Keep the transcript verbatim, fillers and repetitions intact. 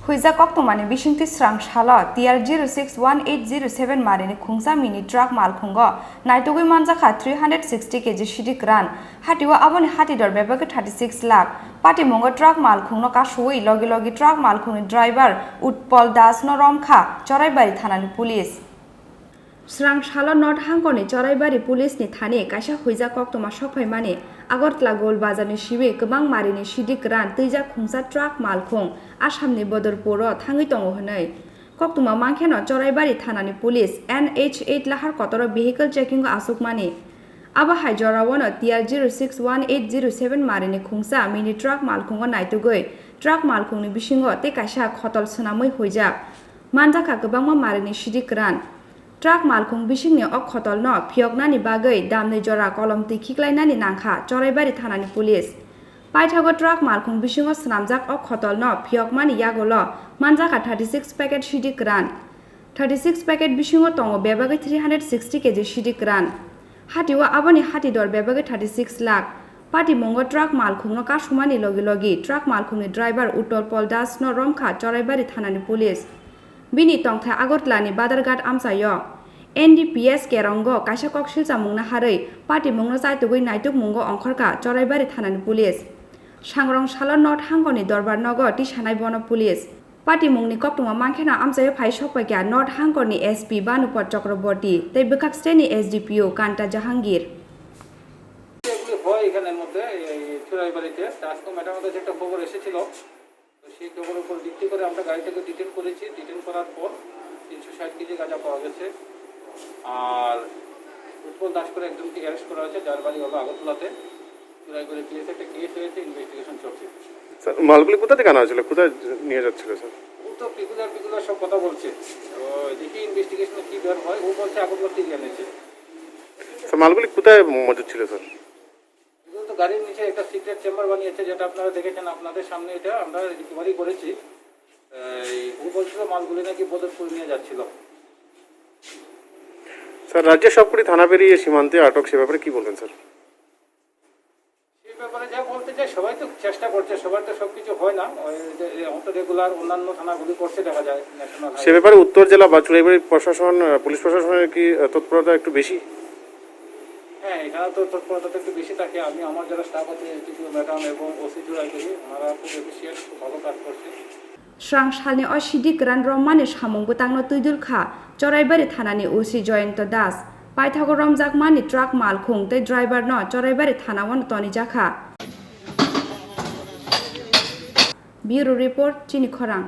Huijak koktwmani bisingtwi srang salo T R zero six one eight zero seven marini khungsa mini truck malkhungo naitugwi manjakha three hundred sixty K G sidi kwran. Hatio aboni hatidor bebagwi thirty six lakh. Patimungo truck malkhungno kasuwi logi logi truck malkhungni driver Utpol Das no romkha Choraibari thanani police. Srang salo North Hangkorni Choraibari police ni thani kaisa huijak koktwma sokphaimani Agartala Gol Bazar ni siwi kwbang marini sidi kwran twijak khungsa truck malkhung Assamni Bodorpuro thangwi tongo hwnwi. Koktwma mankheno Choraibari thanani police N H eight lahar kotoro vehicle checking o achukmani. Abo hai jorao no T R zero six one eight zero seven marini khungsa mini truck malkhungo naitugwi truck malkhungni bisingo tei kaisa khotol swnamwi huijak. Manjakha kwbangma marini sidi kwran. Truck malkhung bisingni o khotolno phiyoknani bagwi damni jora kolom twi khiklainani nangkha Choraibari thanani police. Paithago truck malkhung bisingo swnamjak o khotolno phiyokmani yagulo manjakha thirty six packet sidi kwran. Thirty six packet bisingo tongo bebagwi three hundred sixty K G sidi kwran. Hatio aboni hatidor bebagwi thirty six lakh. Patimungo truck malkhungno kasumani logi logi truck malkhungni driver Utpol Das no romkha Choraibari thanani police. Bini tongthai Agartala ni Badarghat amchaio N D P S kerongo kaisa koksilchamung naharwi patimungno chaitugwi naitukmungo ongkhorkha Choraibari thanani police. Sangrong salo North Hangkorni Dorbar nogo tisanai bono police. Patimungni koktwma mankheno amchaio phai sokpaikha North Hangkorni S P Banupad Chakraborty tei bwkhak steni S D P O Kanta Jahangir. এগুলি হয় এখানের মধ্যে, এই চোরাইবাড়িতে। তো আজকে ম্যাডামের কাছে একটা খবর এসেছিল, তো সেই খবরের উপর ভিত্তি করে আমরা গাড়িটাকে ডিটেন করেছি। ডিটেন করার পর তিনশো ষাট কেজি গাঁজা পাওয়া গেছে। আর উৎপল দাস করে একজনকে অ্যারেস্ট করা হয়েছে, যার বাড়ি হলো আগরতলাতে। চোরাইবাড়ি পিএস একটা কেস হয়েছে, ইনভেস্টিগেশন চলছে। স্যার, মালগুলি কোথা থেকে আনা হয়েছিল, কোথায় নিয়ে যাচ্ছিল, স্যার? ও তো পিকুলার পিকুলার সব কথা বলছে, তো দেখি ইনভেস্টিগেশনে কী বের হয়। ও বলছে আগরতলা থেকে এনেছে। স্যার, মালগুলি কোথায় মজুদ ছিল, স্যার? এগুলো তো গাড়ির নিচে একটা সিক্রেট চেম্বার বানিয়েছে, যেটা আপনারা দেখেছেন, আপনাদের সামনে এটা আমরা রিকভারি করেছি। এই, ও বলছিল মালগুলি নাকি বদরপুর নিয়ে যাচ্ছিল। স্যার, রাজ্যের সবকটি থানা পেরিয়ে সীমান্তে আটক, সে ব্যাপারে কি বলবেন, স্যার? সেই ব্যাপারে যা বলতে চাই, সবাই তো চেষ্টা করছে, সবার তো সব কিছু হয় না। ওই যে, এ, অত রেগুলার অন্যান্য থানাগুলি করছে দেখা যায়, ন্যাশনাল সে হাইওয়ে। ব্যাপারে উত্তর জেলা বা চুড়াইবাড়ি প্রশাসন, আহ, পুলিশ প্রশাসনের কি, আহ, তৎপরতা একটু বেশি? হ্যাঁ, এখানে তো তৎপরতা তো একটু বেশি থাকে। আমি আমার যারা স্টাফ আছে, এসডিপিও ম্যাডাম এবং ওসি চুড়াইবাড়ি, ওনারা খুব এফিশিয়েন্ট, খুব ভালো কাজ করছে। Srang salni o sidi kwran romani samung bwtangno twidul kha Choraibari thanani O C Joyonto Das. Paithago romjakmani truck malkhung tei driver no Choraibari thanao tonijak kha. Bureau Report, Chini Khorang.